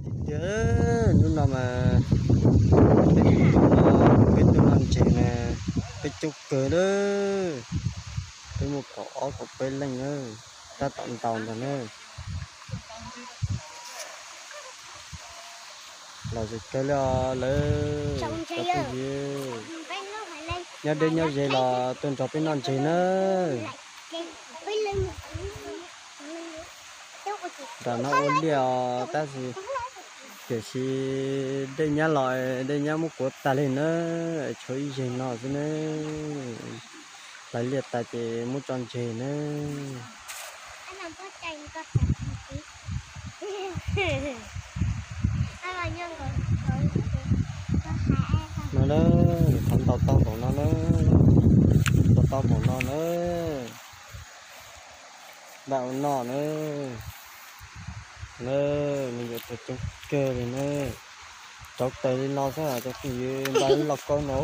Tiag tiag, hnub no mas peb, peb tuaj noj ntses na, peb coob kawg na, peb muaj kaum ob kaum peb leej na, tab tom ntaus ntag na. Los zoo kawg li os lawv cov phooj ywg, nyob deb nyob ze los tuaj nrog peb noj ntses na. Nram no ua liaj os tab sis, tiam sis dej nyab los, dej nyab muab kuav tag li na, tshuav ib zeg no xwb na. Hlais liaj tas ces muab tso ntses na. No na, qhov ntaus tau npaum no na, ntaus tau npaum no na. Npaj ua noj na. Na, me nyuam tau coob kawg li na. Rauv taws li no xwb cov phooj ywg, npaj lub lauj kaub no,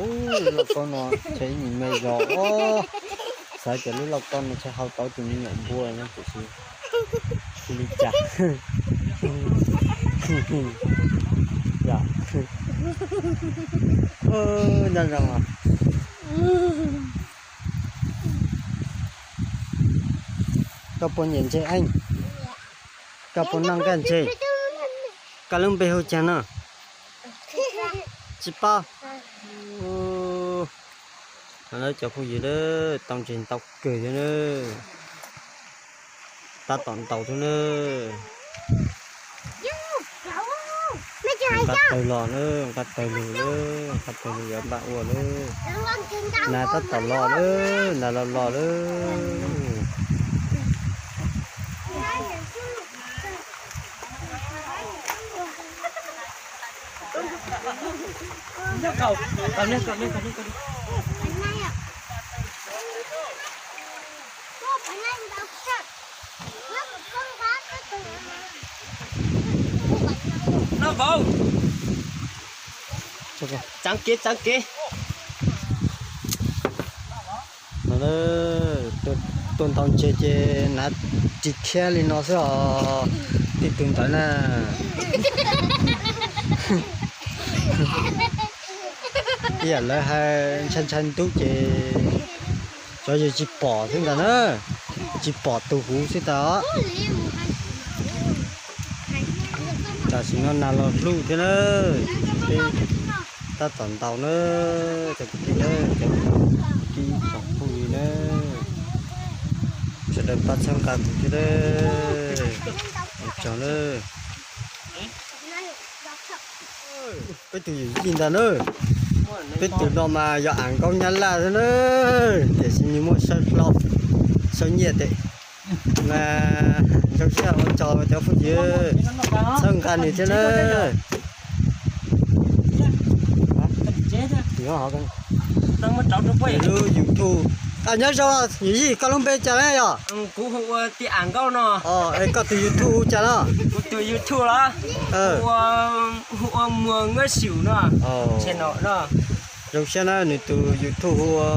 lub lauj kaub no ntshe ib nyuag me zog os. Xav tias lub lauj kaub no ntshe hau tau tus me nyuam npua no tiam sis xyov li cas. Yog, nyob zoo os. Koj puas nyiam ntses eej? Koj puas noj nkaj ntses? Koj lub npe hu cas no? Tsis paub. Cov phooj ywg, tau ntses ntau kawg thiab na. Tab tom ntaus thiab na. Nqa taws los na, nqa taws lug na, nqa taws lug yuav npaj ua na. Nas tab tom los na, nas los los na. Txaav kev, txaav kev. Tuaj ntaus ntses ces hnav ris thiab li no xwb os, tej tug ntawd na. Ib yam lawv hais ntshai ntshai ntub ces xyov yog tsis pom xwb ntag na, tsis pom tus huv xwb ntag os. Tam sim no nas los hlub thiab na, peb tab tom ntaus na, cov kwv tij na, cov kwv tij tsoom phooj ywg na, sawv daws pab txhawb nqa kuv thiab na, ua tsaug na. Peb tus yawm yij ntag na, peb tus no mas yog am nkaub nyab laj xwb na, tiam sis nws muaj sawb hlob sawb nyiaj tes. Mas zoo siab ua tsaug cov phooj ywg txhawb nqa nws thiab na. Lub YouTube, nyob zoo yawm yij, koj lub npe cas na yog? Kuv hu ua Tij Am Nkauj no. Es koj tus YouTube hu cas no? Kuv tus YouTube los? Hu ua Muas Nkauj Xwm no. Zoo siab na, nws tus YouTube hu ua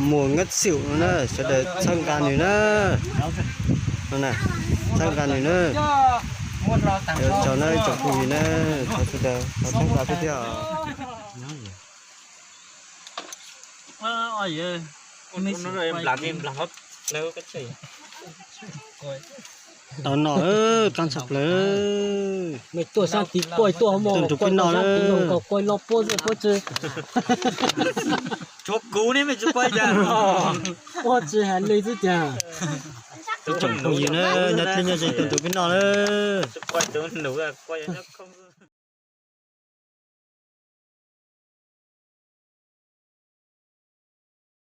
Muas Nkauj Xwm no na, sawv daws txhawb nqa nws na. Txhawb nqa nws na. Ua tsaug na tsoom phooj ywg na, thov sawv daws thov txhawb nqa peb thiab. Tau no, tag nrho plaws. Tuaj nrug peb noj na. Tsuav kuv ne, mej tsis pom cas. Puab tsis has li xwb cas. Ib tsoom phooj ywg na, nyob deb nyob ze tuaj nrug peb noj na.